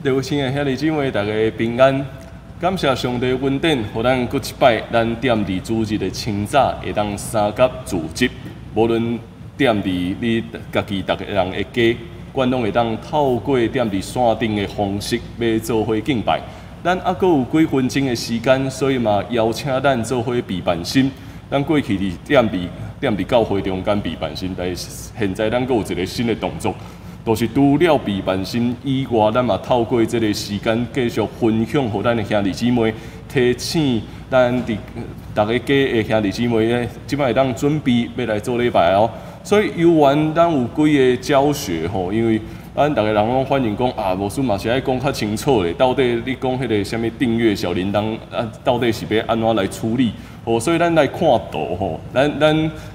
各位親愛兄弟姊妹，大家平安。感謝上帝恩典，予咱閣一擺，咱踮佇主日的清早，會當相佮聚集。無論踮佇你家己逐个人的家，阮攏會當透過踮佇線頂的方式，欲做伙敬拜。咱猶閣有幾分鐘的時間，所以嘛邀請咱做伙備辦心。咱過去佇踮佇教會中間備辦心，但是現在咱閣有一個新的動作。就是除了備辦心以外，咱嘛透過這个時間繼續分享，予咱的兄弟姊妹，提醒咱佇逐个家的兄弟姊妹咧，這擺會當準備欲來做禮拜哦。所以猶原咱有幾个教學吼，因為咱逐个人攏反映講啊，牧師嘛是愛講較清楚咧，到底你講彼个啥物訂閱小鈴鐺啊，到底是欲按怎來處理？哦，所以咱來看圖吼，咱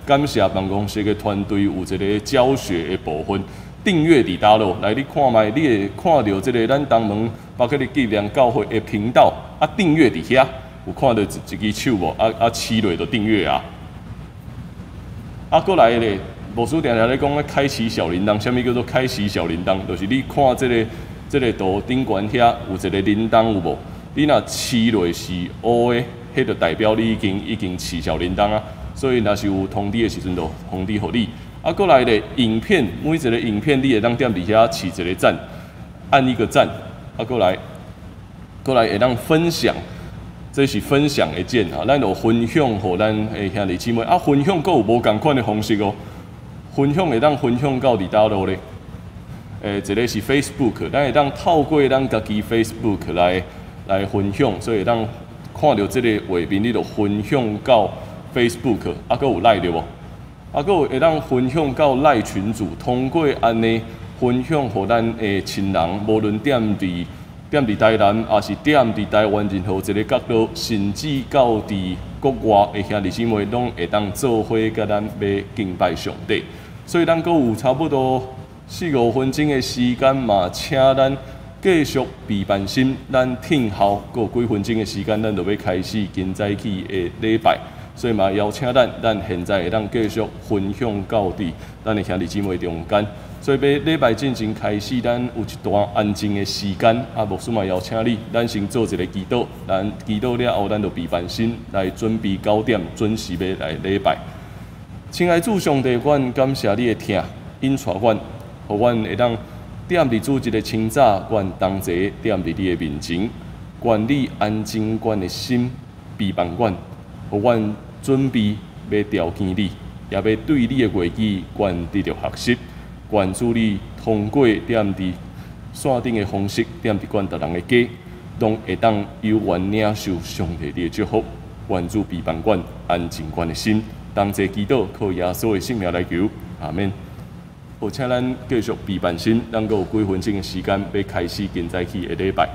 感謝辦公室的團隊有一个教學的部分。訂閱佇佗落？來，你看覓，你會看著這个咱東門巴克利紀念教會的頻道啊，訂閱佇遐，有看著一支手無？啊啊，試落就訂閱啊。啊，閣來咧，牧師定定咧講咧，開啟小鈴鐺，啥物叫做開啟小鈴鐺？就是你看這个圖頂懸遐有一个鈴鐺有無？你若試落是烏的，彼就代表你已經試小鈴鐺啊。所以若是有通知的時陣，就通知予你。啊，閣來咧，影片，每一个影片你會當踮佇遐試一个讚，按一個讚。啊，閣來會當分享，這是分享的鍵啊，咱就分享予咱的兄弟姊妹。啊，分享閣有無仝款的方式哦。分享會當分享到佇佗落咧？一个是 Facebook，咱會當透過咱家己 Facebook 來分享，所以會當看著這个畫面，你就分享到 Facebook，啊，閣有 LINE 對無？啊，閣有會當分享到 LINE 群組，通過按呢分享予咱的親人，無論踮佇台南，抑是踮佇台灣任何一个角落，甚至到佇國外的兄弟姊妹，攏會當做伙佮咱欲敬拜上帝。所以咱閣有差不多四五分鐘的時間嘛，請咱繼續備辦心，咱聽候閣有幾分鐘的時間，咱就欲開始今早起的禮拜。所以嘛，邀請咱，咱現在會當繼續分享到佇咱的兄弟姊妹中間。所以，欲禮拜進前開始，咱有一段安靜的時間。啊，牧師嘛邀請你，咱先做一个祈禱。咱祈禱了後，咱就備辦心來準備9點準時欲來禮拜。親愛主上帝，阮感謝你的疼，引帶阮，予阮會當踮佇主日的清早，阮同齊踮佇你的面前，願你安靜阮的心，陪伴阮，予阮準備欲朝見你，也欲對你的話語，阮得著學習。願主你通過踮佇線頂的方式，踮佇阮逐人的家，攏會當有緣領受上帝你的祝福。願主陪伴阮，安靜阮的心，同齊祈禱，靠耶穌的聖名來求，阿們。好，請咱繼續備辦心，咱閣有幾分鐘的時間，欲開始今早起的禮拜。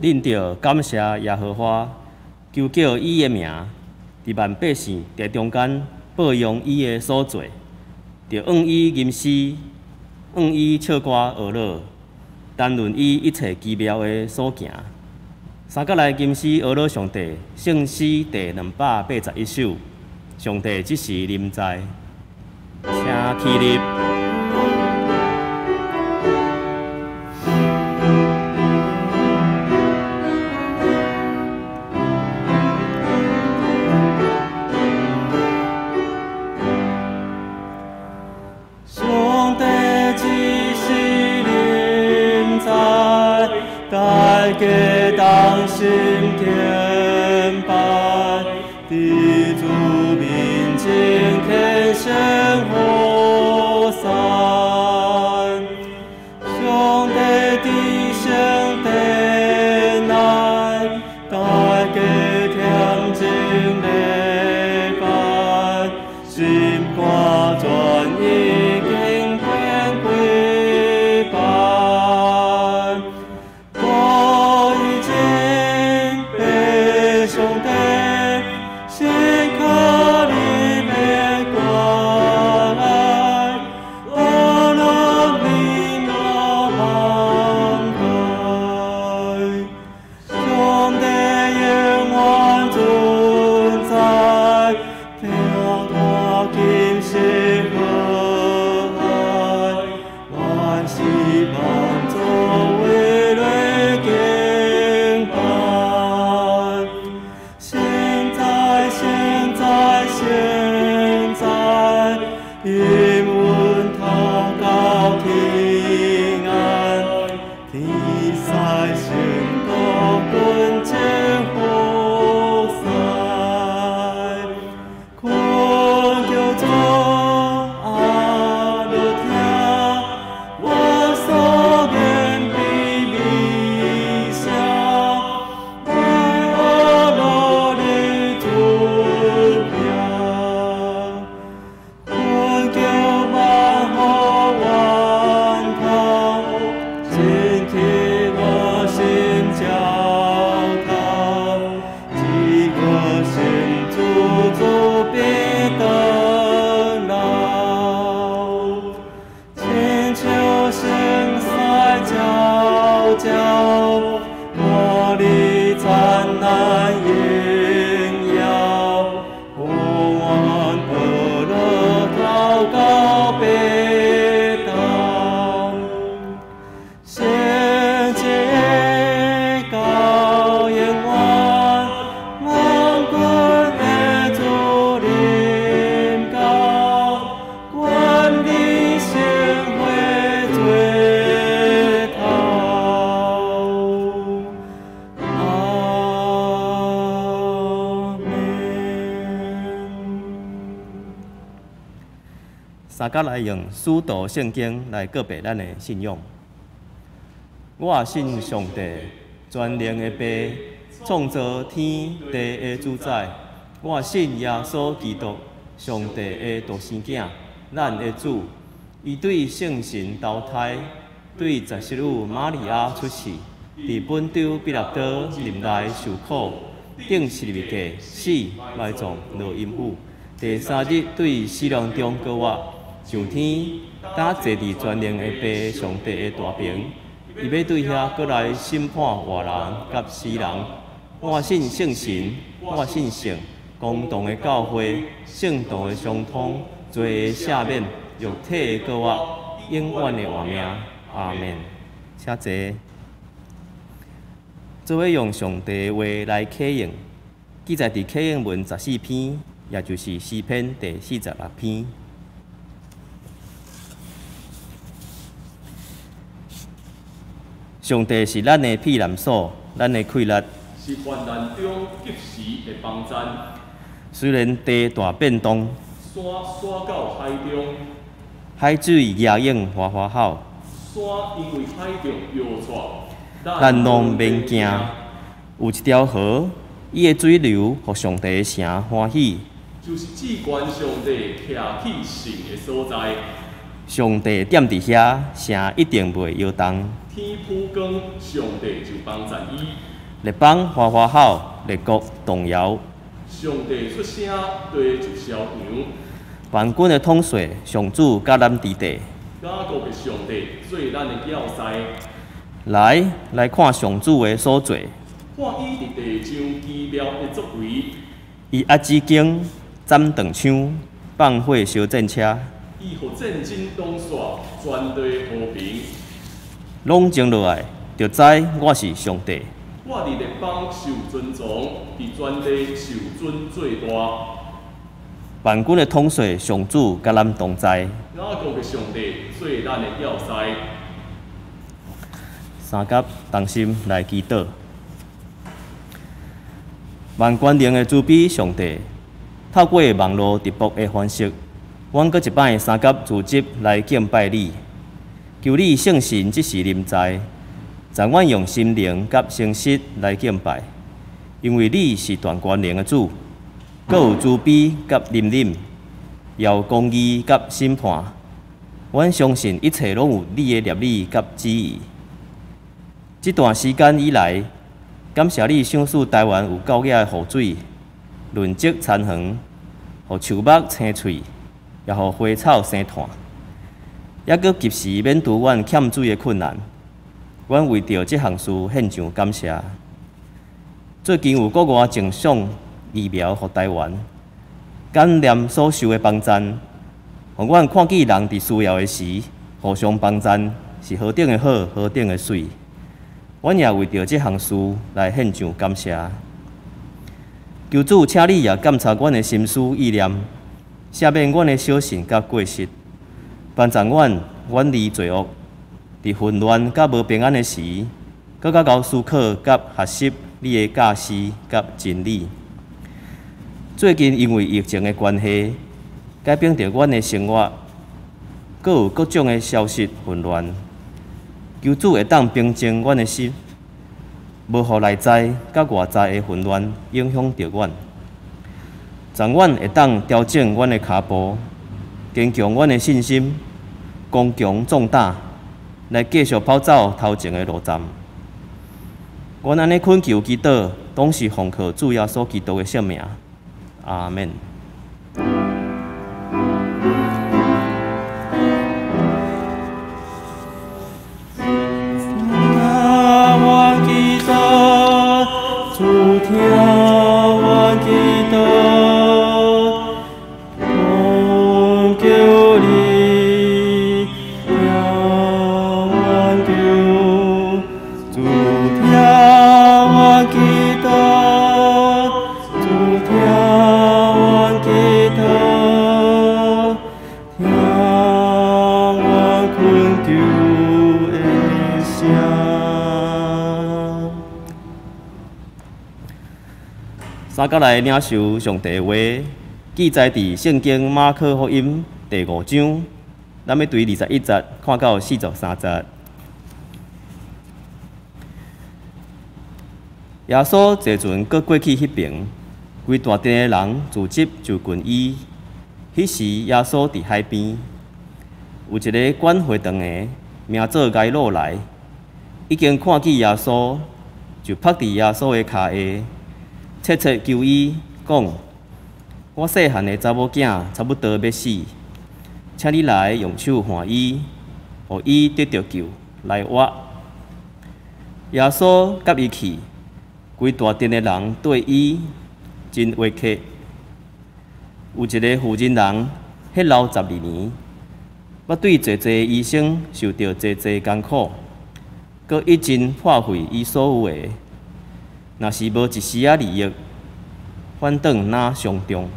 恁著感謝耶和華，求叫伊的名，佇萬百姓佇中間報揚伊的所做，著向伊吟詩，向伊唱歌學樂，談論伊一切奇妙的所行。三角來吟詩學樂上帝，聖詩第281首，上帝這時臨在，請起立。上帝這時臨在，大家同心敬拜，佇主面前虔誠服侍。上帝佇聖殿內，大家恬靜禮拜，心肝全意敬虔跪拜。歸敬拜上帝，心肝裡面關愛，阿樂榮耀萬代。上帝永遠存在，疼大今世和愛，萬世萬族為來敬拜。現在現在現在，應允禱告天安，天使聖徒軍前服侍，懇求主阿樂聽，我所言卑微聲，愛阿樂的尊名，懇求萬福萬頭，進去我心澆頭，這個神主主必得老，親像星賽皎皎，我的燦爛榮耀，永遠阿樂禱告必當。聖潔到永遠，萬軍的主臨到，管理聖會最頭。阿們。三角來用使徒聖經來告白咱的信仰。我信上帝，全能的父，創造天地的主宰。我信耶穌基督，上帝的獨生囝，咱的主。伊對聖神投胎，對十七女瑪利亞出世，佇本丟彼拉多任內受苦，釘十字架死，埋葬，落陰府。第三日對死人中復活，上天，擔坐佇全能的父上帝的大爿。伊欲對遐閣來審判活人佮死人。我信聖神，我信聖公同的教會，聖徒的相通，罪的赦免，肉體的復活，永遠的活命。阿們。請坐。做伙用上帝的話來啟應，記載佇啟應文14篇，也就是詩篇第46篇。上帝是咱的避難所，咱的氣力是患難中及時的幫贊。雖然地大變動，山徙到海中，海水額湧嘩嘩吼，山因為海浪搖掣，咱攏免驚。有一條河，伊的水流予上帝的城歡喜。就是至懸上帝徛起聖的所在。上帝踮佇遐，城一定袂搖動。天浮光，上帝就幫贊伊。列邦嘩嘩吼，列國動搖。上帝出聲，地就消揚。萬軍的統帥上主佮咱佇地。雅各的上帝做咱的要塞。來，來看上主的所做。看伊佇地上奇妙的作為。伊壓指弓，斬斷槍，放火燒戰車。伊予戰爭擋煞，全地和平。攏靜落來，就知我是上帝。我佇列邦受尊崇，佇全地受尊做大。萬軍的統帥上主佮咱同在。雅各的上帝做咱的要塞。三佮同心來祈禱。萬權能的慈悲上帝，透過網路直播的方式，阮閣一擺三佮組織來敬拜你，求你聖神這時臨在，讓阮用心靈佮誠實來敬拜，因為你是大權能的主，閣有慈悲佮憐憫，也有公義佮審判。阮相信一切攏有你的立意佮旨意。這段時間以來，感謝你賞賜台灣有夠額的雨水，潤澤田園，予樹木青翠，也予花草生炭，猶閣及時免除阮欠水的困難。阮為著這項事獻上感謝。最近有國外贈送疫苗予台灣，感念所受的幫贊，予阮看見人佇需要的時互相幫贊是何等的好，何等的媠。阮也為著這項事來獻上感謝。求主，請你也監察阮的心思意念，赦免阮的小信佮過失，幫助阮遠離罪惡。佇混亂佮無平安的時，閣較𠢕思考佮學習你的教示佮真理。最近因為疫情的關係，改變著阮的生活，閣有各種的消息混亂。求主會當平靜阮的心，無予內在佮外在的混亂影響著阮。讓阮會當調整阮的跤步，堅強阮的信心，剛強壯膽，來繼續跑走頭前的路站。阮按呢懇求祈禱，攏是奉靠主耶穌基督的聖名。阿們。主聽阮祈禱，懇求你聽阮求。主聽阮祈禱，主聽阮祈禱，聽阮懇求的聲。三佮來領受上帝的話，記載佇聖經馬可福音第五章，咱欲對21節看到43節。耶穌坐船閣過去彼爿，規大陣的人聚集就近伊。彼時耶穌佇海邊，有一个管會堂的，名做該魯來，已經看見耶穌，就伏佇耶穌的跤下。切切求伊講：我細漢的查某囝差不多欲死，請你來用手按伊，予伊得著救來活。耶穌佮伊去，規大陣的人對伊真話客。有一个婦人人，血流12年，捌對濟濟醫生受著濟濟艱苦，閣已經破費伊所有的。若是無一絲仔利益，反轉若傷重。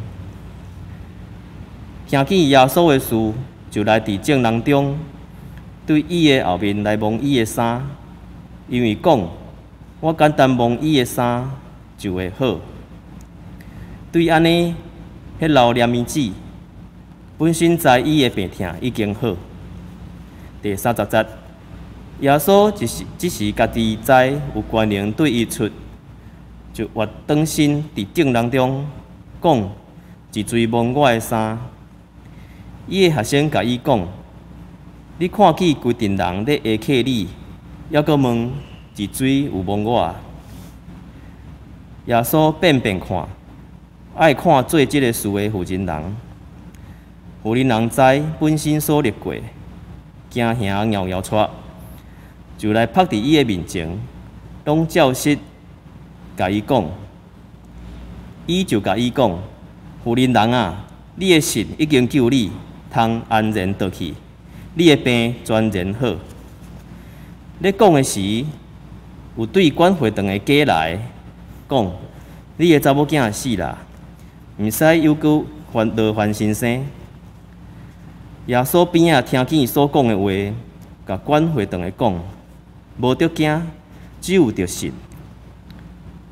聽見耶穌的事，就來佇眾人中，對伊的後面來摸伊的衫，因為講：我簡單摸伊的衫就會好。對按呢，彼流連物子本身知伊的病痛已經好。第30節，耶穌只是家己知有權能對伊出。就越轉身佇眾人中講：是誰摸我的衫？伊的學生共伊講：你看見規陣人咧下客你，猶閣問是誰有摸我？耶穌變變看，愛看做這个事的婦人人。婦人人知本身所歷過，驚嚇搖搖掣，就來覆佇伊的面前，攏照實共伊講。伊就共伊講：婦人人啊，你的信已經救你，通安然倒去，你的病全然好。咧講的時，有對管會堂的家來講：你的查某囝死啦，毋使猶閣煩勞煩先生。耶穌邊仔聽見伊所講的話，共管會堂的講：無著驚，只有著信。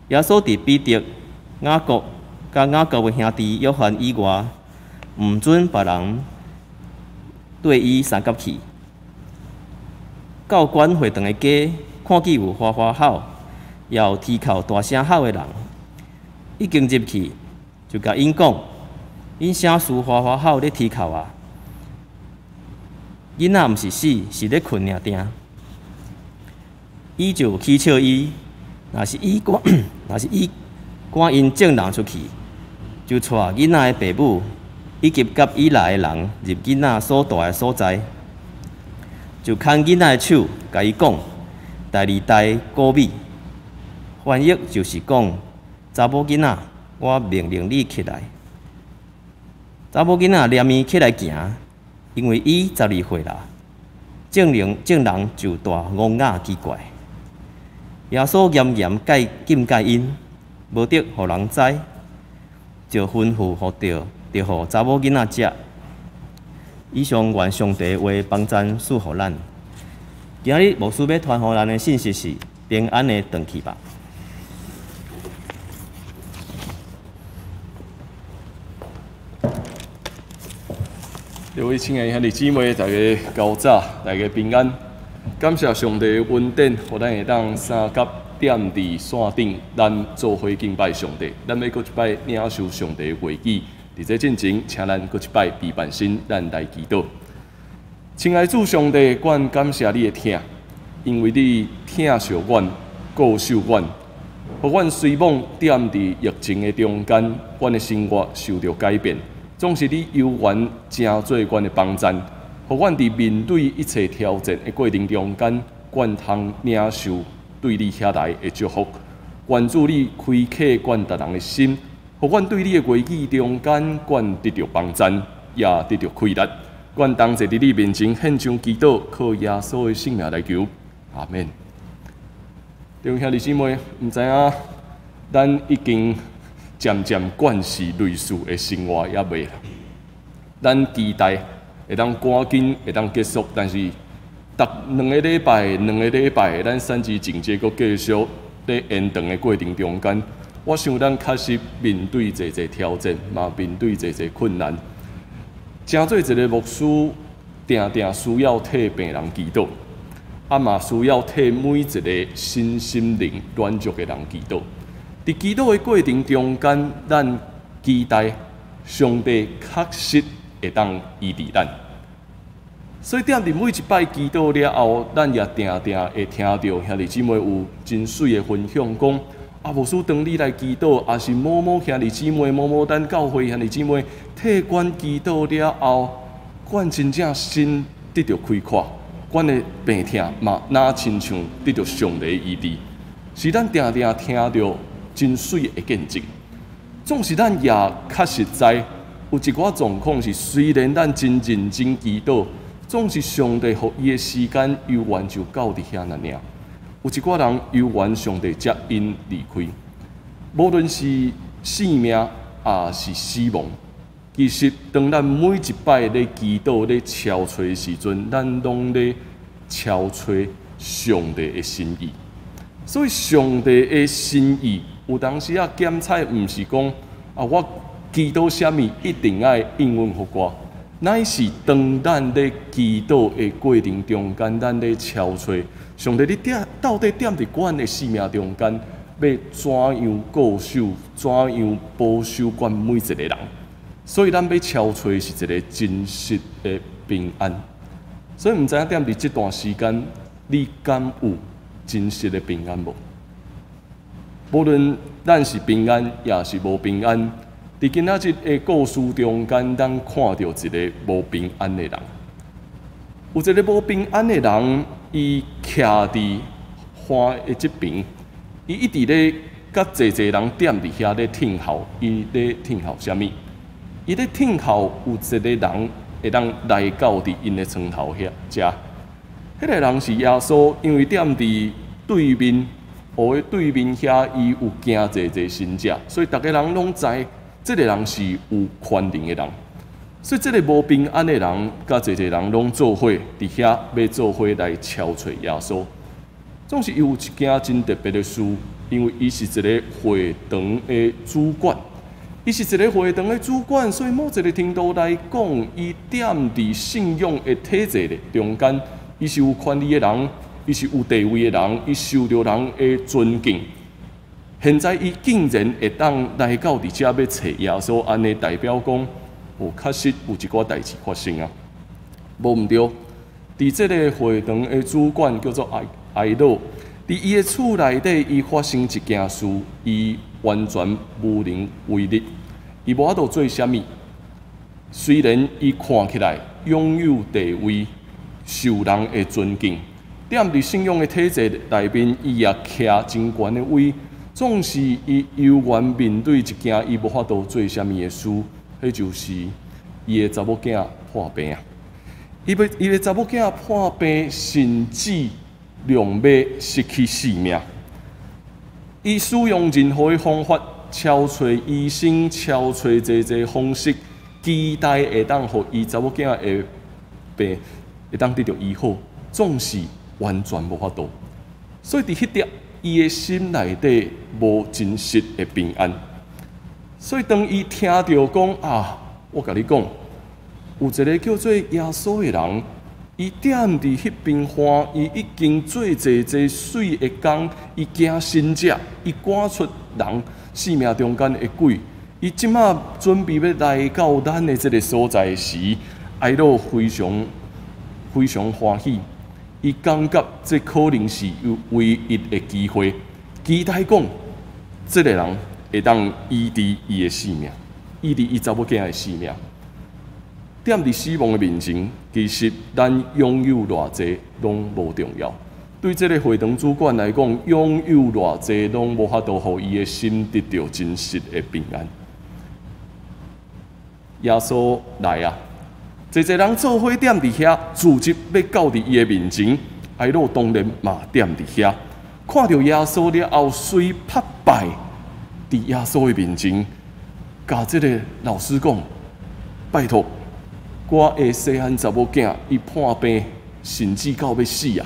耶穌佇彼得、雅各佮雅各的兄弟約翰以外，毋准別人綴伊相佮去。到管會堂的家，看見有嘩嘩哭，也有啼哭大聲哭的人，已經入去，就共𪜶講：恁啥事嘩嘩哭咧啼哭啊？囡仔毋是死，是咧睏爾定。伊就起笑伊，若是伊趕𪜶眾人出去，就帶囡仔的爸母以及佮伊來的人入囡仔所蹛的所在，就牽囡仔的手，共伊講：大利大古米，翻譯就是講：查某囡仔，我命令你起來。查某囡仔連伊起來行，因為伊十二歲啦。眾人眾人就大戇訝奇怪。耶穌嚴嚴戒禁戒𪜶，無得予人知，就吩咐予著，著予查某囡仔食。以上願上帝話幫贊賜予咱。今日牧師欲傳予咱的信息是平安的轉去吧。各位親愛的兄弟姊妹，大家厚早，大家平安。感謝上帝的恩典，予咱會當相佮踮佇線頂，咱做伙敬拜上帝。咱欲閣一擺領受上帝的話語。佇這進前，請咱閣一擺備辦心，咱來祈禱。親愛主上帝，阮感謝你的疼，因為你疼惜阮、顧守阮，予阮雖罔踮佇疫情的中間，阮的生活受著改變，總是你猶原成做阮的幫贊，予阮佇面對一切挑戰的過程中間，阮通領受對你遐來的祝福。願主你開啟阮逐人的心，予阮對你的話語中間，阮得著幫贊，也得著氣力。阮同齊佇你面前獻上祈禱，靠耶穌的聖名來求，阿們。弟兄姊妹，毋知影咱已經漸漸慣勢類似的生活猶未？咱期待會當趕緊會當結束，但是逐兩个禮拜、兩个禮拜，咱三級警戒閣繼續咧延長的過程中間，我想咱確實面對濟濟挑戰，嘛面對濟濟困難。成做一个牧師，定定需要替病人祈禱，啊嘛需要替每一个身心靈軟弱的人祈禱。佇祈禱的過程中間，咱期待上帝確實會當醫治咱。所以，踮佇每一擺祈禱了後，咱也定定會聽著兄弟姊妹有真媠的分享，講啊，牧師當你來祈禱，抑是某某兄弟姊妹、某某咱教會兄弟姊妹替阮祈禱了後，阮真正心得著開闊，阮的病痛嘛，若親像得著上帝醫治，是咱定定聽著真媠的見證。總是咱也確實知有一寡狀況是，雖然咱真認真祈禱，總是上帝予伊的時間猶原就到佇遐爾。有一寡人猶原上帝才𪜶離開，無論是生命抑是死亡，其實當咱每一擺咧祈禱、咧敲揣的時陣，咱攏咧敲揣上帝的心意。所以上帝的心意有當時仔檢採，毋是講啊，我祈禱啥物一定愛應允予我，乃是當咱咧祈禱的過程中間，咱咧敲揣上帝，你踮到底踮佇阮的生命中間，欲怎樣顧守，怎樣保守阮每一个人？所以咱欲敲揣是一个真實的平安。所以毋知影踮佇這段時間，你敢有真實的平安無？無論咱是平安，抑是無平安，佇今仔日的故事中間，咱看著一个無平安的人。有一个無平安的人，伊徛佇岸的這邊，伊一直咧佮濟濟人踮佇遐咧聽候，伊咧聽候啥物？伊咧聽候有一个人會當來到佇𪜶的床頭遐遮。彼个人是耶穌，因為踮佇對面湖的對面遐，伊有行濟濟神跡，所以逐家人攏知這个人是有權能的人。所以這个無平安的人，佮濟濟人攏做伙佇遐欲做伙來敲揣耶穌。總是伊有一件真特別的事，因為伊是一个會堂的主管，伊是一个會堂的主管，所以某一个程度來講，伊踮佇信仰的體制的中間，伊是有權力的人，伊是有地位的人，伊受著人的尊敬。現在伊竟然會當來到佇遮欲揣耶穌，按呢代表講，哦，確實有一寡代誌發生啊，無毋對。佇這个會堂的主管叫做哀哀魯，佇伊的厝內底，伊發生一件事，伊完全無能為力，伊無法度做啥物。雖然伊看起來擁有地位，受人的尊敬，踮佇信仰的體制內面，伊也徛真懸的位，總是伊猶原面對一件伊無法度做啥物的事，彼就是伊的查某囝破病啊！伊欲伊的查某囝破病，甚至量欲失去性命。伊使用任何的方法，敲揣醫生，敲揣濟濟方式，期待會當予伊查某囝的病會當得著醫好，總是完全無法度。所以佇彼點，伊的心內底無真實的平安。所以當伊聽著講啊，我共你講，有一个叫做耶穌的人，伊踮佇彼邊岸，伊已經做濟濟媠的工，伊行神跡，伊趕出人生命中間的鬼。伊這馬準備欲來到咱的這个所在時，哀魯非常非常歡喜。伊感覺這可能是伊唯一的機會，期待講這个人會當醫治伊的性命，醫治伊查某囝的性命。踮佇死亡的面前，其實咱擁有偌濟攏無重要。對這个會堂主管來講，擁有偌濟攏無法度予伊的心得著真實的平安。耶穌來啊！濟濟人做伙踮佇遐，聚集欲到佇伊的面前，哀魯當然嘛踮佇遐，看著耶穌了後，隨拍拜佇耶穌的面前，共這个老師講：拜託，我的細漢查某囝伊破病，甚至到欲死啊！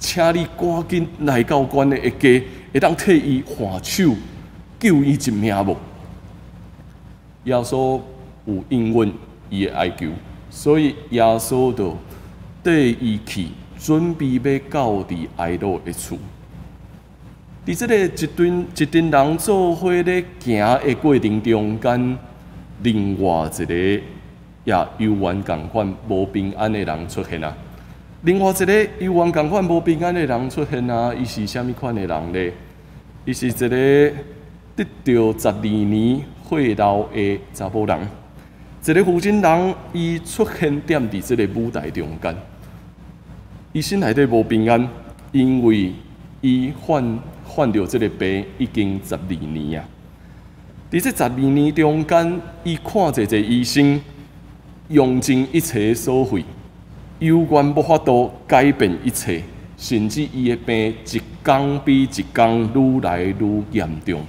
請你趕緊來到阮的家，會當替伊換手，救伊一命無？耶穌有應允伊的哀求，所以耶穌就綴伊去，準備欲到佇哀魯的厝。佇這个一陣一陣人做伙咧行的過程中間，另外一个也猶原仝款無平安的人出現啊！另外一個猶原仝款無平安的人出現啊！伊是啥物款的人咧？伊是一个得著十二年血漏的查某人。一个婦人人，伊出現踮佇這个舞台中間，伊心內底無平安，因為伊患患著這个病已經十二年啊。佇這十二年中間，伊看濟濟醫生，用盡一切所費，猶原無法度改變一切，甚至伊的病一工比一工愈來愈嚴重。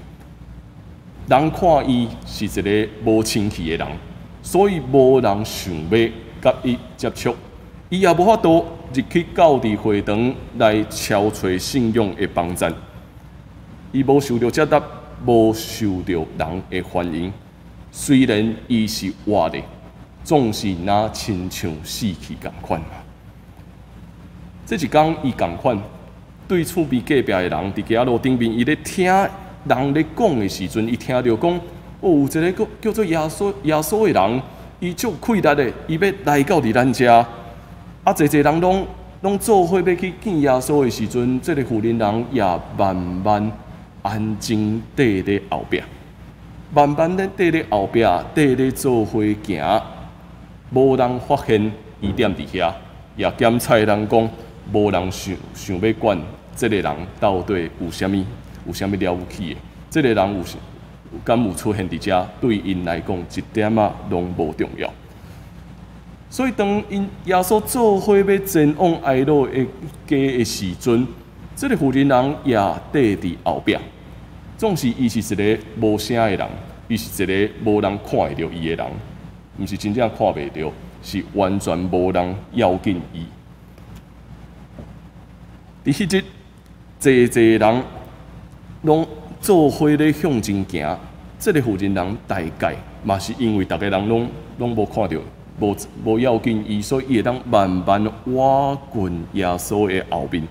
人看伊是一个無清氣的人，所以無人想欲佮伊接觸。伊也無法度入去到佇會堂來敲揣信仰的幫贊。伊無受著接納，無受著人的歡迎。雖然伊是活的，總是若親像死去仝款。這一工伊仝款，對厝邊隔壁的人佇街仔路頂面，伊咧聽人咧講的時陣，伊聽著講，哦，有一个叫叫做耶穌耶穌的人，伊足氣力的，伊欲來到佇咱遮。啊，濟濟人攏攏做伙欲去見耶穌的時陣，這个婦人人也慢慢安靜綴咧後壁，慢慢咧綴咧後壁，綴咧做伙行，無人發現伊踮佇遐，也檢查人講，無人想想欲管這个人到底有啥物，有啥物了不起的？這个人有敢有出現佇遮，對𪜶來講一點仔攏無重要。所以當𪜶耶穌做伙欲前往絗魯的家的時陣，這个婦人人也綴佇後壁。總是伊是一个無聲的人，伊是一个無人看會著伊的人，毋是真正看袂著，是完全無人要緊伊。佇彼日，濟濟人攏做伙咧向前行，這个婦人人大概嘛是因為逐个人攏攏無看著，無無要緊伊，所以伊會當慢慢倚近耶穌的後面。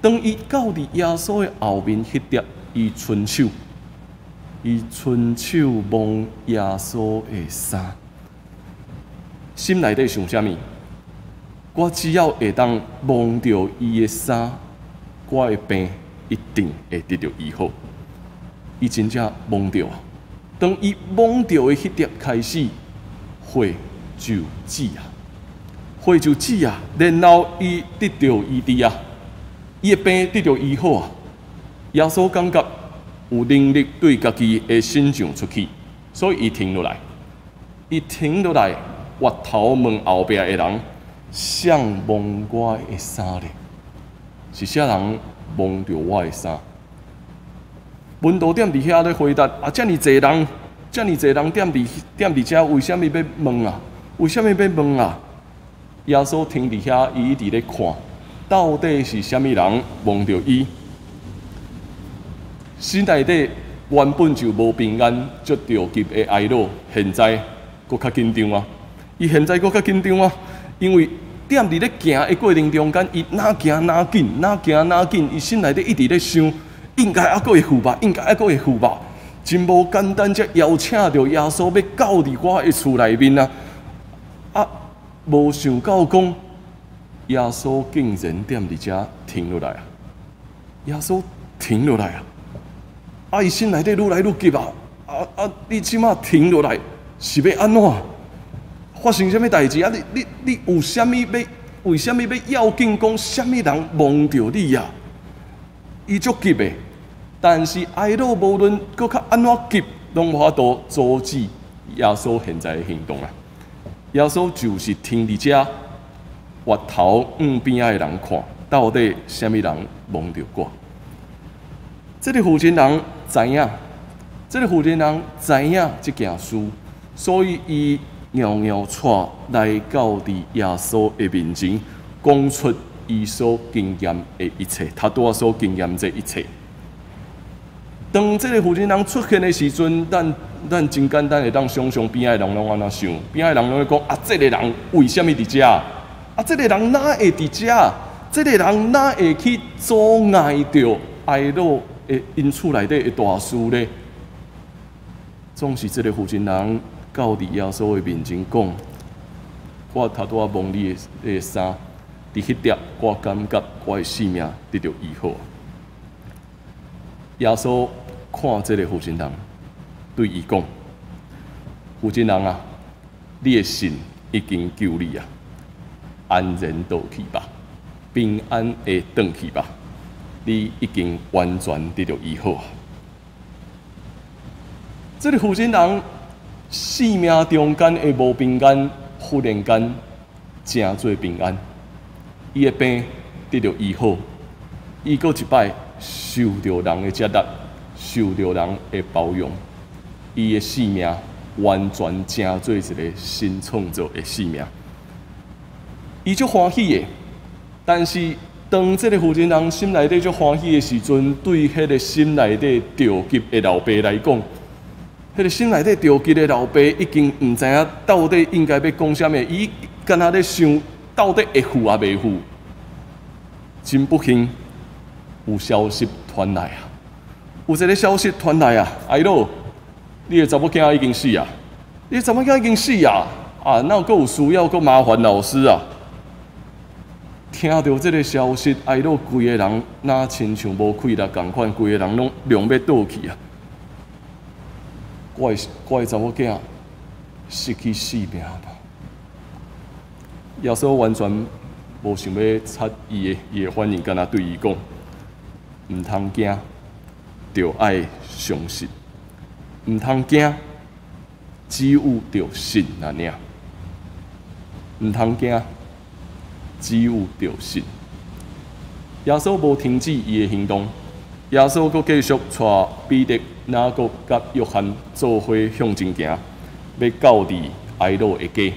當伊到佇耶穌的後面彼粒，伊伸手，伊伸手摸耶穌的衫，心內底想啥物？我只要會當摸著伊的衫，我的病一定會得著醫好。伊真正摸著啊！當伊摸著的彼粒開始，血就止啊，血就止啊，然後伊得著醫治啊，伊的病得著醫好啊。耶穌感覺有能力對家己的身上出去，所以伊停落來，伊停落來，回頭問後壁的人：誰摸我的衫咧？是啥人摸著我的衫？門徒踮佇遐咧回答：啊，遮爾濟人，遮爾濟人踮佇踮佇遮，為啥物欲問啊？為啥物欲問啊？耶穌停佇遐，伊一直咧看，到底是啥物人摸著伊？心內底原本就無平安，足著急的絗魯，現在閣較緊張啊！伊現在閣較緊張啊！因為踮佇咧行的過程中間，伊若行若緊，若行若緊，伊心內底一直咧想，應該猶閣會赴吧，應該猶閣會赴吧，真無簡單，才邀請著耶穌欲到佇我的厝內面啊！啊，無想到講耶穌竟然踮佇遮停落來啊！耶穌停落來啊！啊，伊心內底愈來愈急啊！啊啊！你這馬停落來是欲按怎？發生啥物代誌啊？你你你有啥物欲？為啥物欲要緊講啥物人摸著你啊？伊足急的，但是絗魯無論閣較按怎急，攏無法度阻止耶穌現在的行動啊！耶穌就是停佇遮，回頭向邊仔的人看，到底啥物人摸著我？這个婦人人知影，這个婦人人知影這件事，所以伊𤚪𤚪跙來到佇耶穌的面前，講出伊所經驗的一切，他拄仔所經驗這一切。當這个婦人人出現的時陣，咱咱真簡單會當想像邊仔的人攏按怎想，邊仔的人攏會講：啊，這个人為啥物佇遮？啊，這个人哪會佇遮？這个人哪會去阻礙著絗魯的𪜶厝內底的大事咧？總是這个婦人人到佇耶穌的面前講：我頭拄仔摸你的衫，佇彼粒，我感覺我的性命得著醫好。耶穌看這个婦人人，對伊講：婦人人啊，你的信已經救你啊，安然倒去吧，平安的轉去吧，你已經完全得著醫好。這个婦人人生命中間的無平安，忽然間成做平安，伊的病得著醫好，伊閣一擺受著人的接納，受著人的包容，伊的生命完全成做一个新創造的生命。伊足歡喜的，但是當這个婦人人心內底足歡喜的時陣，對彼个心內底著急的老爸來講，彼个心內底著急的老爸已經毋知影到底應該欲講啥物，伊敢若咧想到底會赴抑袂赴。真不幸，有消息傳來啊！有一个消息傳來啊！絗魯，你的查某囝已經死啊！你的查某囝已經死啊！啊，哪閣有需要閣麻煩老師啊？聽著這个消息，哀魯規个人若親像無氣力仝款，規个人攏涼欲倒去啊！我的查某囝失去性命吧。耶穌完全無想欲插伊的，伊的反應，干焦對伊講：毋通驚，著愛相信；毋通驚，只有著信爾。毋通驚，只有著信。耶穌無停止伊的行動，耶穌閣繼續帶彼得、雅各佮約翰做伙向前行，欲到佇哀魯的家。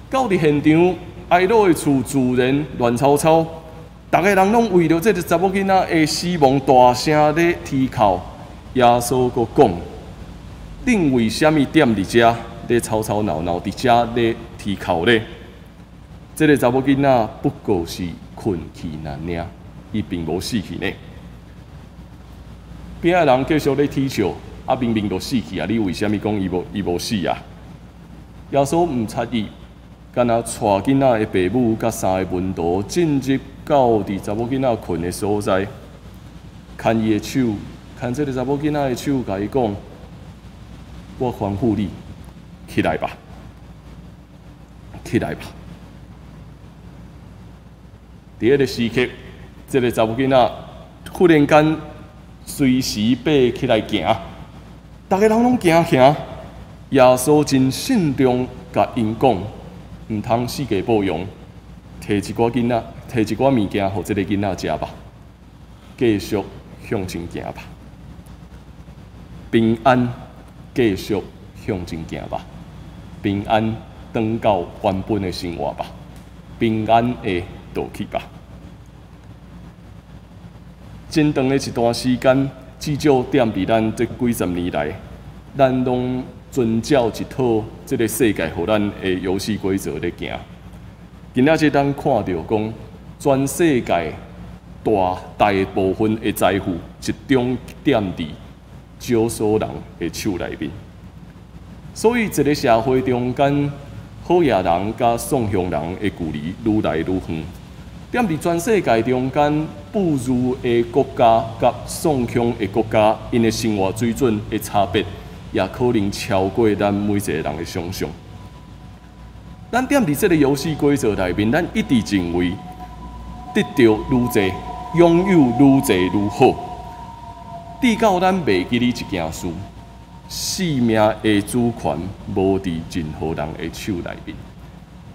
到佇現場，哀魯的厝自然亂糟糟，逐个人攏為著這个查某囡仔的死亡大聲咧啼哭。耶穌閣講：恁為啥物踮佇遮咧吵吵鬧鬧，佇遮咧啼哭咧？這个查某囡仔不過是睏去爾，伊並無死去呢。邊仔人繼續咧啼笑，啊，明明就死去啊！你為啥物講伊無死啊？耶穌毋插伊，干焦帶囡仔的爸母佮三个門徒進入到佇查某囡仔睏的所在，牽伊的手，牽這个查某囡仔的手，共伊講：我吩咐你，起來吧，起來吧。佇彼个時刻，這个查某囡仔忽然間隨時爬起來行，逐个人攏驚嚇。耶穌真慎重共𪜶講：毋通四界報揚，提一寡囡仔，提一寡物件，予這个囡仔食吧。繼續向前行吧，平安，繼續向前行吧，平安，轉到原本的生活吧，平安的倒去吧。真長的一段時間，至少踮佇咱這幾十年來，咱攏遵照一套這个世界予咱的遊戲規則咧行。今仔日咱看著講，全世界大大部分的財富集中踮佇少數人的手內面，所以一个社會中間，好野人佮喪鄉人的距離愈來愈遠。踮佇全世界中間，富裕的國家佮喪鄉的國家，𪜶的生活水準的差別，也可能超過咱每一个人的想象。咱踮佇這个遊戲規則內面，咱一直認為得著愈濟，擁有愈濟愈好。直到咱袂記得一件事：生命的主權無佇任何人的手內面，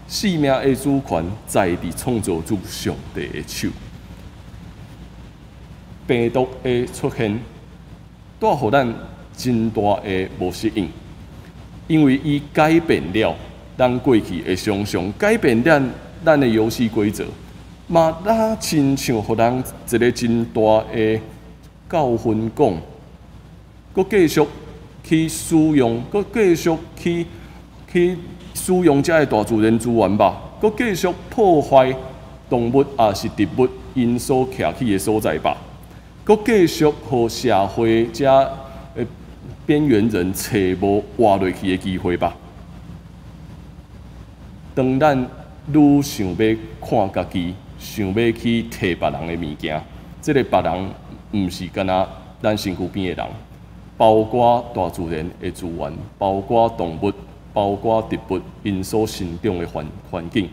生命的主權在佇創造主上帝的手。病毒的出現，帶予咱真大的無適應，因為伊改變了咱過去的想象，改變了咱的遊戲規則，嘛若親像予人一个真大的教訓講，閣繼續去使用，閣繼續去使用遮的大自然資源吧，閣繼續破壞動物抑是植物𪜶所徛起的所在吧，閣繼續予社會遮的邊緣人揣無活落去的機會吧。當咱愈想欲看家己，想欲去提別人的物件，這个別人毋是干焦咱身軀邊的人，包括大自然的資源，包括動物，包括植物，𪜶所生長的環境。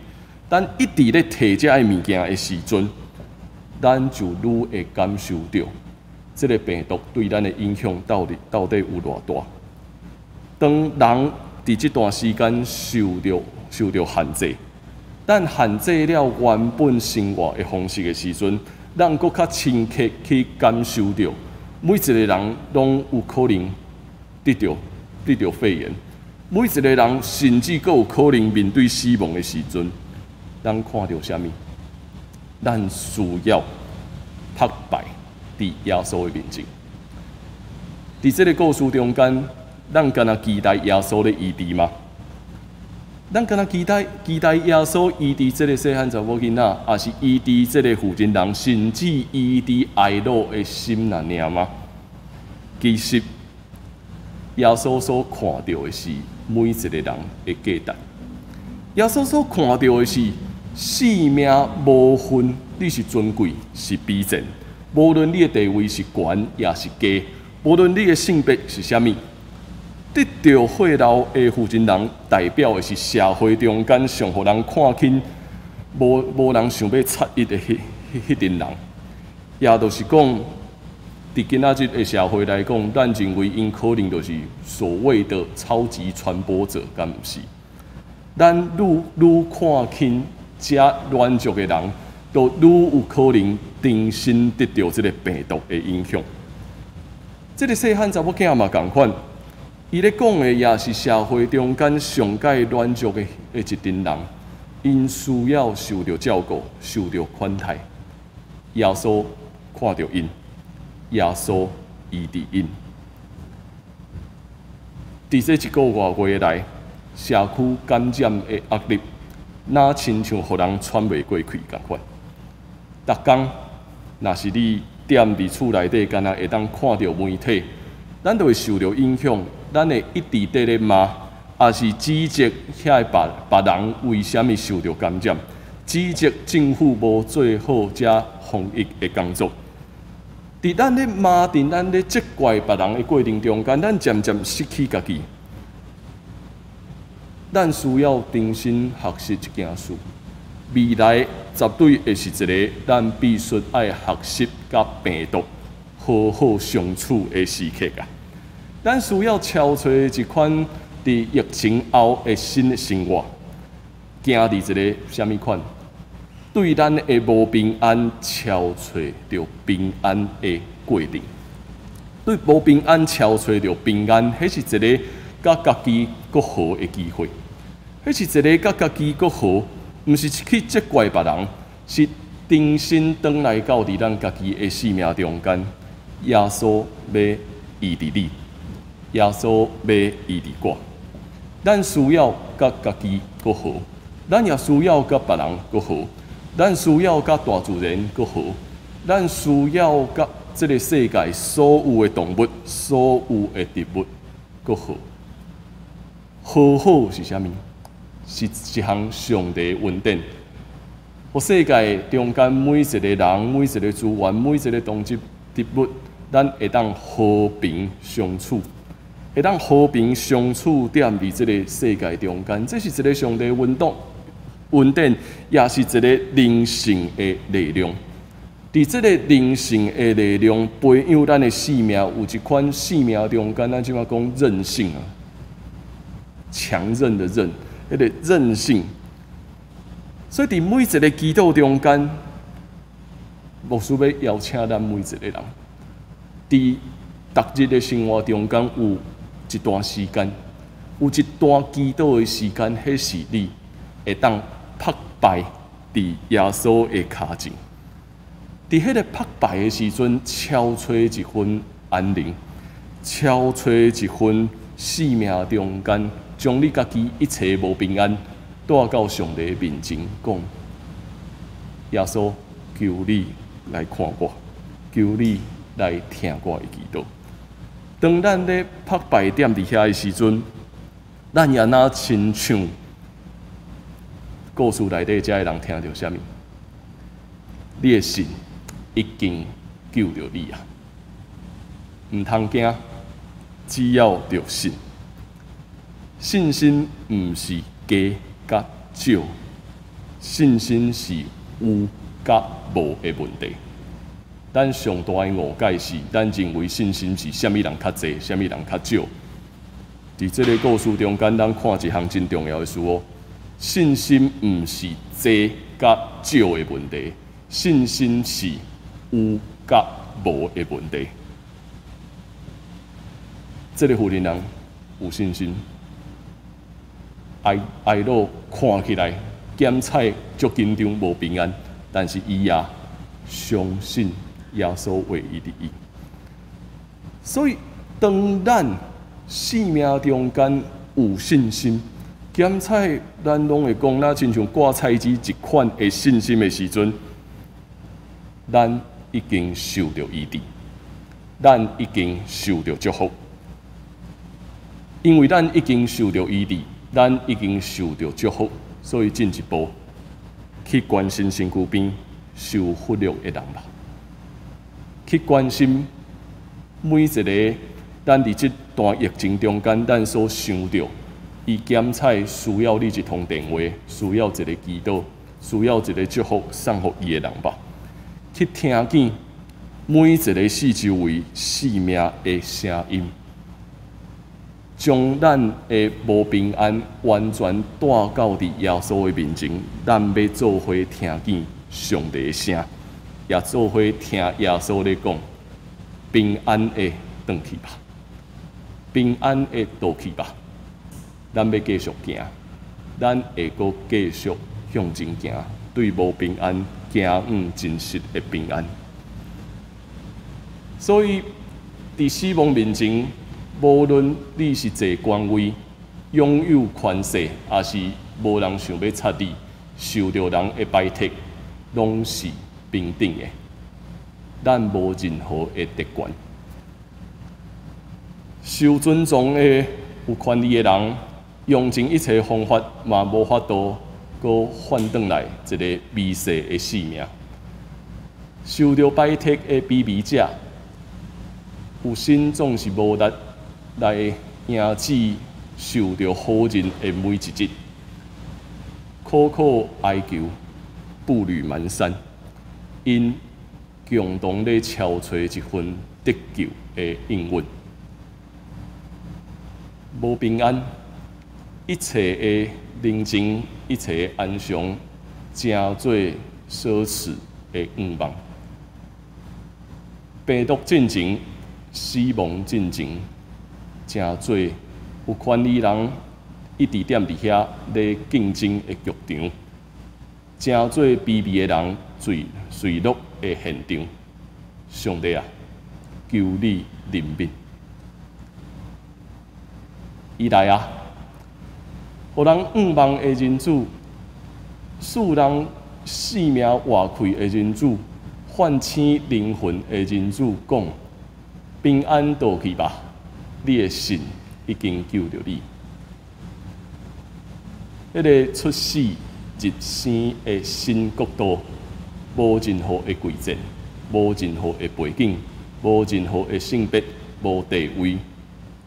咱一直咧提這个物件的時陣，咱就愈會感受著這个病毒對咱的影響到底有偌大。當人佇這段時間受著限制，咱限制了原本生活的方式的時陣，咱閣較深刻去感受著，每一個人攏有可能得著肺炎，每一個人甚至閣有可能面對死亡的時陣，咱看著啥物？咱需要覆拜佇耶穌的面前。佇這个故事中間，咱敢若期待耶穌咧醫治嗎？咱敢若期待耶穌醫治這个細漢查某囡仔，抑是醫治這个婦人人，甚至醫治哀魯的心爾嗎？其實，耶穌所看著的是每一个人的價值。耶穌所看著的是性命無分，你是尊貴是卑賤，無論你的地位是懸抑是低，無論你的性別是啥物，得著血漏的婦人人，代表的是社會中間上予人看輕、無人想欲插伊的彼陣人，也就是講，佇今仔日的社會來講，咱認為𪜶可能就是所謂的超級傳播者，敢毋是？咱愈愈看輕遮軟弱的人，就愈有可能重新得著這个病毒的影響。這个細漢查某囝嘛仝款，伊咧講的也是社會中間上蓋軟弱的一陣人，𪜶需要受著照顧、受著款待。耶穌看著𪜶，耶穌醫治𪜶。佇這一個外月來，社區感染的壓力，若親像予人喘袂過氣仝款。逐工，若是你踮佇厝內底，敢若會當看著媒體，咱就會受著影響。咱會一直佇咧罵，抑是指責遐個別人為啥物受著感染，指責政府無做好遮防疫的工作。佇咱咧罵，佇咱咧責怪別人的過程中間，咱漸漸失去家己。咱需要重新學習一件事，未來絕對會是一个咱必須愛學習佮病毒好好相處的時刻啊！咱需要敲揣一款佇疫情後的新的生活，行佇一个啥物款？對咱的無平安敲揣著平安的過程，對無平安敲揣著平安，彼是一个佮家己閣和的機會。彼是一个佮家己閣和，毋是去責怪別人，是重新轉來到佇咱家己的生命中間。耶穌欲醫治你，耶穌欲醫治我。咱需要佮家己閣和，咱也需要佮別人閣和，咱需要佮大自然閣和，咱需要佮這个世界所有的動物、所有的植物閣和。和好是啥物？是一項上帝恩典，予世界中間每一个人、每一个資源、每一个動植植物，咱會當和平相處，會當和平相處踮佇這个世界中間，這是一个上帝恩典，恩典也是一个靈性的力量。佇這个靈性的力量培養咱的生命，有一款生命中間，咱這馬講韌性啊，強韌的韌，彼个韌性。所以佇每一个祈禱中間，牧師欲邀請咱每一个人，佇逐日的生活中間有一段時間，有一段祈禱的時間，彼是你會當覆拜佇耶穌的跤前。佇彼个覆拜的時陣，敲揣一份安寧，敲揣一份生命中間，將你家己一切無平安帶到上帝面前，講：耶穌，求你來看我，求你來聽我的祈禱。當咱咧覆拜踮佇遐的時陣，咱也若親像故事內底遮的人聽著啥物？你的信已經救著你啊！毋通驚，只要著信。信心毋是加佮少，信心是有佮無的問題。咱上大的誤解是，咱認為信心是啥物人較濟，啥物人較少。佇這个故事中間，咱看一項真重要的事哦。信心毋是濟佮少的問題，信心是有佮無的問題。這个婦人人有信心，哀哀魯看起來檢採足緊張無平安，但是伊也相信耶穌會醫治伊。所以，當咱生命中間有信心，檢採咱攏會講，若親像掛菜枝一款的信心的時陣，咱已經受著醫治，咱已經受著祝福。因為咱已經受著醫治，咱已經受著祝福，所以進一步，去關心身軀邊受忽略的人吧，去關心每一个咱佇這段疫情中間，咱所想著，伊檢採需要你一通電話，需要一个祈禱，需要一个祝福送予伊的人吧。去聽見每一个四周圍生命的聲音，將咱的無平安完全帶到佇耶穌的面前，咱欲做伙聽見上帝的聲，也做伙聽耶穌咧講：平安的轉去吧，平安的倒去吧。咱欲繼續行，咱會閣繼續向前行，對無平安行往真實的平安。所以，佇死亡面前，無論你是坐官位、擁有權勢，抑是無人想欲插你，受著人的排斥，攏是平等的。咱無任何的特權。受尊重的有權利的人，用盡一切方法，嘛無法度閣換轉來一个微細的性命。受著排斥的卑微者，有身總是無力來阻止受著否認的每一日，苦苦哀求，步履蹣跚，𪜶共同咧敲揣一份得救的應允。無平安，一切的寧靜，一切的安詳，成做奢侈的願望。病毒進前，死亡進前，成做有權利人一直踮佇遐咧競爭的劇場，成做卑微的人墜墜落的現場。上帝啊，求你憐憫！伊來啊，予人向望的仁主，賜人性命活氣的仁主，喚醒靈魂的仁主，講：平安倒去吧，你的信已經救著你。彼个出死入生的新國度，無任何的貴賤，無任何的背景，無任何的性別，無地位，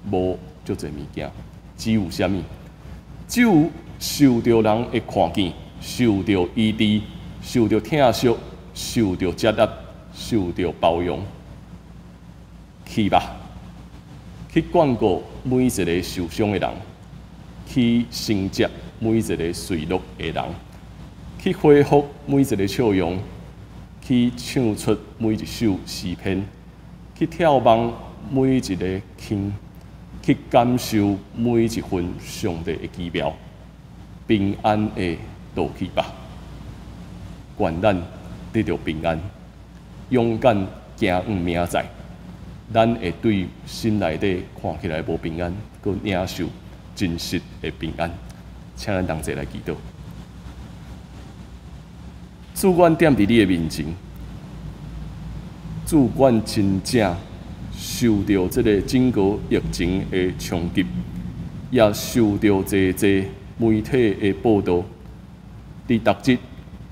無足濟物件，只有啥物？只有受著人的看見，受著醫治，受著疼惜，受著接納，受著包容。去吧，去眷顧每一个受傷的人，去承接每一个墜落的人，去恢復每一个笑容，去唱出每一首詩篇，去眺望每一个天，去感受每一份上帝的奇妙。平安的倒去吧，願咱得著平安，勇敢行往明仔載。咱會對心內底看起來無平安，閣領受真實的平安。請咱同齊來祈禱。主，阮踮佇你的面前，主，阮真正受著這个整個疫情的衝擊，也受著濟濟媒體的報導。佇逐日，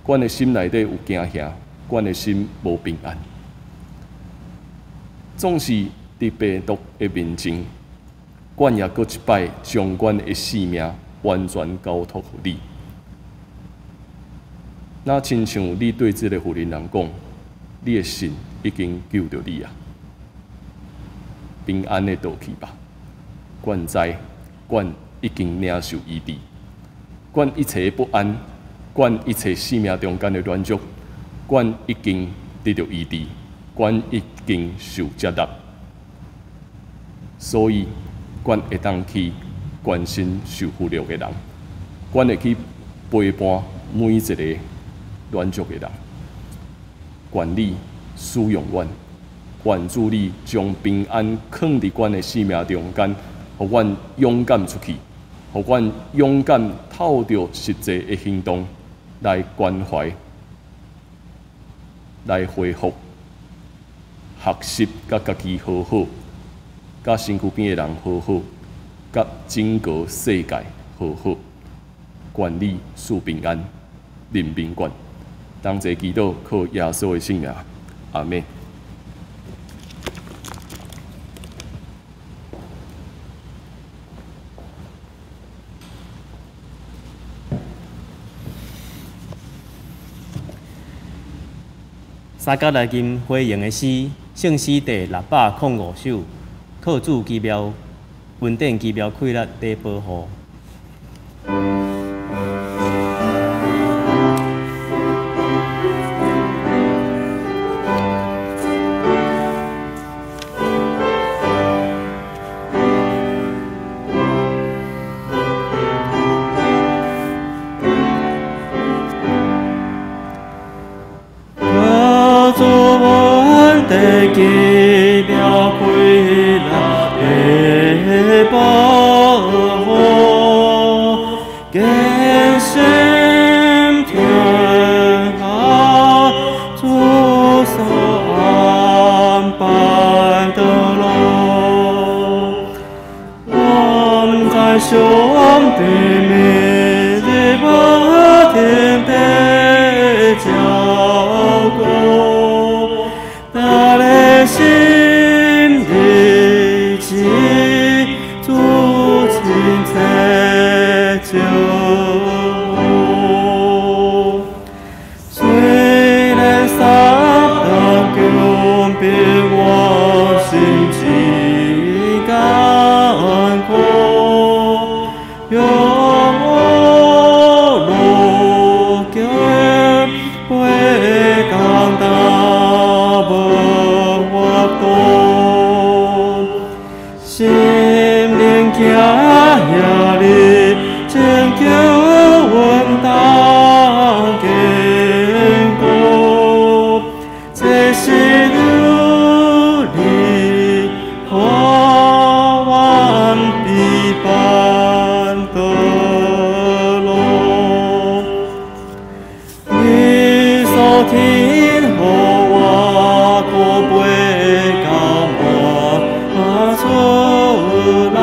阮的心內底有驚嚇，阮的心無平安。總是佇病毒的面前，阮也閣一擺將阮的性命完全交託予你。若親像你對這個婦人人講，你的信已經救著你啊！平安的倒去吧。阮知，阮已經領受醫治，阮一切不安，阮一切生命中間的軟弱，阮已經得著醫治，阮已經受接納，所以阮會當去關心受忽略的人，阮會去陪伴每一個軟弱的人。願你使用阮，願主你將平安囥佇阮的生命中間，予阮勇敢出去，予阮勇敢透著實際的行動來關懷、來恢復、學習佮家己和好，佮身軀邊的人和好，佮整個世界和好。願你賜平安，人民馆。同齐祈祷，靠耶稣的圣名，阿们。三甲来吟回应的诗，圣诗第605首，靠主奇妙恩典，奇妙气力伫保护。奇妙气力的保护，坚心听主所安排的路，我们在上帝面前不停地照顾。心日子，主亲切照顾。虽然撒旦强逼我心志艰苦，让我路径袂简单。心灵行遐哩，拯救阮当坚固。这是你予阮必伴的路，你所听予我可飞到满出来，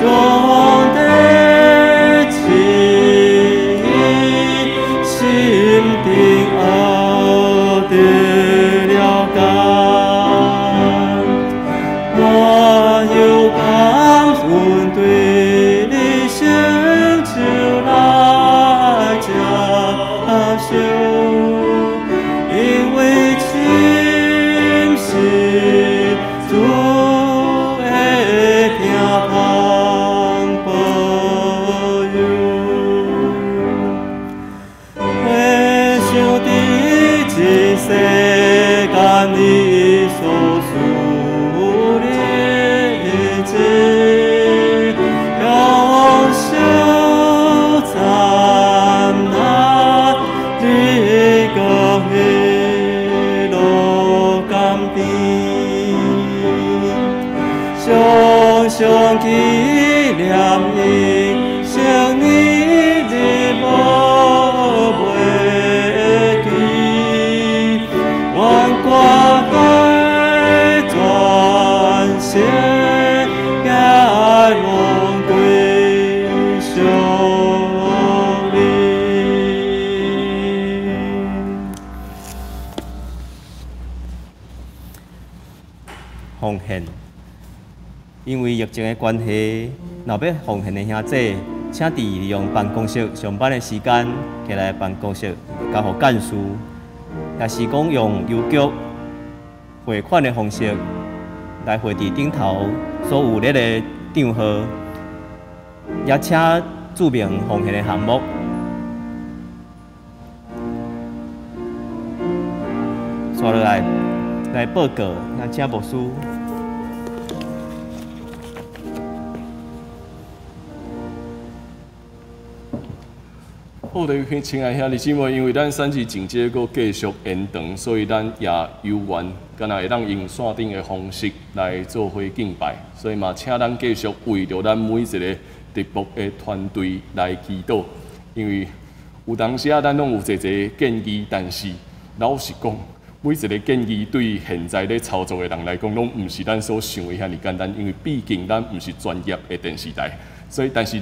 上帝旨意心定学得了解，我有感恩对你成就来接受，因为亲是主的疼痛保佑，回想伫这世间你所赐的日子，享受赞叹你国喜乐甘甜，常常纪念伊圣年日无袂记，愿看海全世界拢归属你。奉献，因为疫情的关系，若欲奉献的兄弟，请伫利用办公室上班的时间，过来办公室交予干事，也是讲用邮局汇款的方式来汇伫顶头所有列的账号，也请注明奉献的项目。续落来来报告，咱请牧师。好的，亲爱兄弟姊妹，因为咱三级警戒阁继续延长，所以咱也有缘，敢若会当用线顶的方式来做伙敬拜，所以嘛，请咱继续为著咱每一个直播的团队来祈祷，因为有当时啊，咱拢有济济建议，但是老实讲，每一个建议对现在咧操作的人来讲，拢毋是咱所想的遐尔简单，因为毕竟咱毋是专业的电视台，所以但是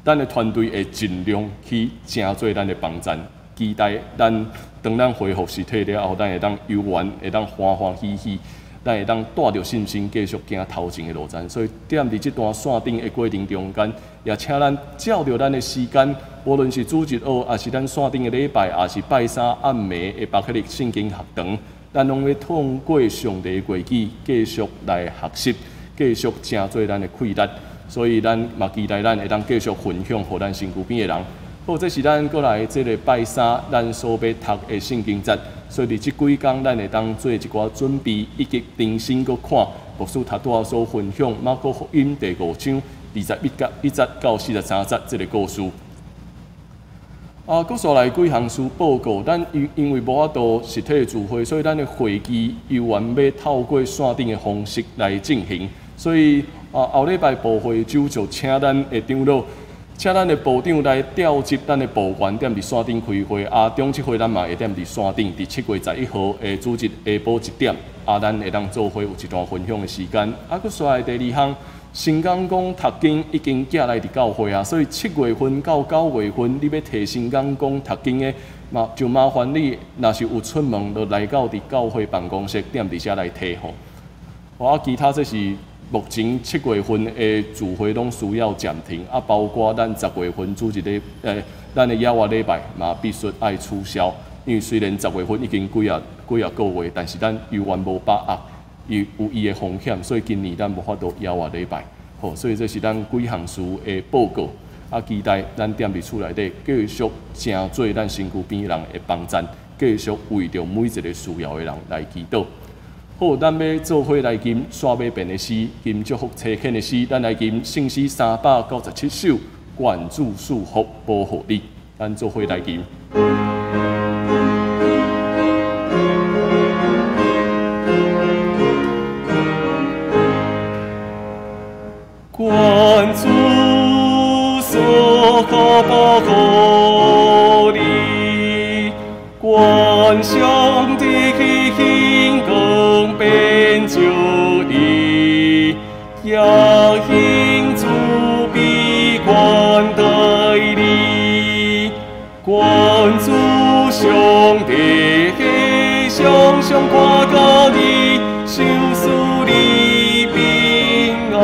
咱的團隊會盡量去成做咱的幫贊，期待咱當咱恢復實體了後，咱會當遊玩，會當歡歡喜喜，咱會當帶著信心繼續行頭前的路程。所以，踮佇這段線頂的過程中間，也請咱照著咱的時間，無論是主日學，抑是咱線頂的禮拜，抑是拜三暗暝的巴克利聖經學堂，咱攏欲通過上帝的話語，繼續來學習，繼續成做咱的氣力。所以，咱嘛期待咱會當繼續分享，予咱身軀邊的人。好，這是咱閣來這个拜三，咱所欲讀的聖經節。所以，佇這幾工，咱會當做一寡準備，以及重新閣看牧師頭拄仔所分享馬可福音第五章21節到43節這个故事。啊，閣紲來幾項事報告，咱因為無法度實體的聚會，所以咱的會議猶原欲透過線頂的方式來進行。所以啊，後禮拜部會長就請咱的長老，請咱的部長來調集咱的部員，踮佇線頂開會。啊，中七會咱嘛會踮佇線頂，佇7月11號的主日下晡1點，啊，咱會當做伙有一段分享的時間。啊，閣紲來第二項，新講講讀經已經寄來佇教會啊，所以7月份到9月份，你欲提新講講讀經的，嘛就麻煩你，若是有出門，就來到佇教會辦公室踮佇遮來提吼。啊，其他這是目前7月份的聚會攏需要暫停，啊，包括咱10月份主日禮，咱的野外禮拜嘛必須愛取消，因為雖然十月份已經幾仔幾仔個月，但是咱猶原無把握，伊有伊的風險，所以今年咱無法度野外禮拜。好，所以這是咱幾項事的報告，啊，期待咱踮佇厝內底繼續成做咱身軀邊人的幫贊，繼續為著每一个需要的人來祈禱。好，咱欲做伙來吟煞尾遍的詩，吟祝福差遣的詩，咱來吟聖詩397首，願主賜福保護你，咱做伙來吟。願主賜福保護你，願上帝顯光遍照你，也興慈悲款待你。願主上帝常常看顧你，賞賜你平安。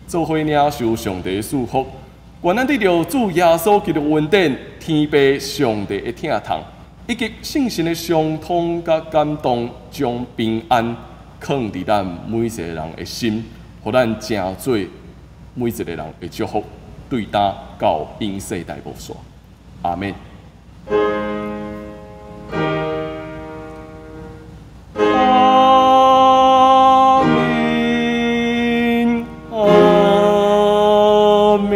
做伙領受上帝賜福，願咱得著主耶穌基督恩典，天父上帝的疼痛，以及聖神的相通佮感動，將平安囥佇咱每一個人的心，予咱成做每一個人的祝福，對今到永世代無煞。阿們。阿們，阿們，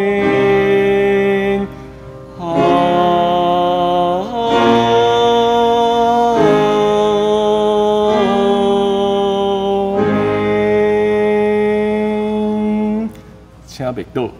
阿們。請默禱。